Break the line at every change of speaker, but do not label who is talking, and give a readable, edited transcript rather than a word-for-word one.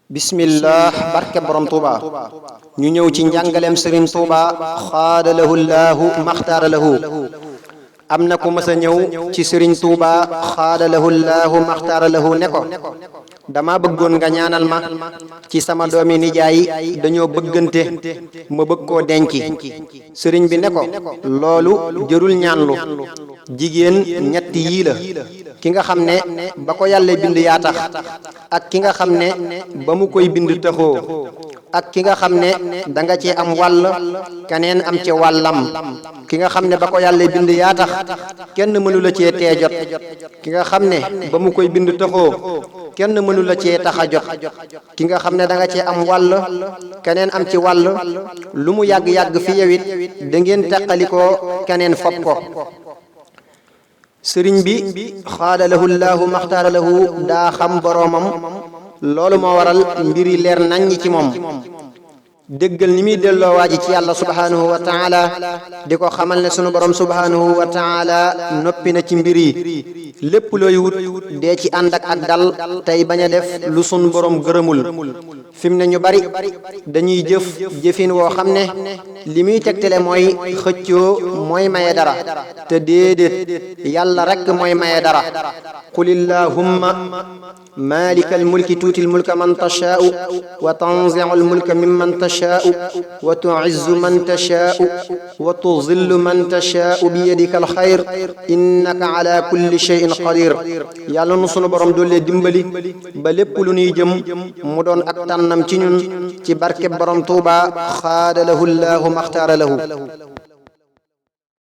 bismillah barke borom Touba ñu ñëw ci njàngaleem Serigne Touba xaada lahu llahu maxtaara lahu am na ku mës a ñëw ci Serigne Touba xaada lahu llahu maxtaara lahu ne ko dama bëggoon nga ñaanal ma ci sama doomi nijaay dañoo bëggante ma bëgg koo denci sëriñ bi ne ko loolu jërul ñaanlu jigéen ñett yii la ki nga xam ne ba ko yàlla bind yaa tax ak ki nga xam ne ba mu koy bind taxoo ak ki nga xam ne da nga ci am wàll keneen am ci wàllam ki nga xam ne ba ko yàlla bind yaa tax kenn mënu la cee tee jot ki nga xam ne ba mu koy bind taxoo kenn mënu la cee tax a jot ki nga xam ne da nga cee am wàll keneen am ci wàll lu mu yàgg-yàgg fi yow it da ngeen teqalikoo keneen fopp ko sëriñ bi xaada lahu llahu maxtaara lahu daa xam boroomam loolu moo waral mbiri leer naññ ci moom déggal ni muy delloo waaji ci yàlla subhaanahu wa taala di ko xamal ne sunu borom subhaanahu wa taala noppi na ci mbir yi lépp looy wut dee ci ànd ak dal tey bañ a def lu sunu borom gërëmul fi mu ne ñu bari dañuy jëfin woo xam ne li muy tegtale mooy xëccoo mooy maye dara te déedéet yàlla rekk mooy maye dara qul illahumma maalikal mulki tuutil mulka man tashaa'u wa tanzi'ul mulka mimman tashaa'u wa tu'izzu man tashaa'u wa tuzillu man tashaa'u bi yadikal xayr innaka ala kulli shay'in qadir yàlla nu sunu borom doole dimbali ba lépp lu nuy jëm mu doon ak tànnam ci ñun ci barkeb borom Tuuba xaada lahu llahu maxtaara lahu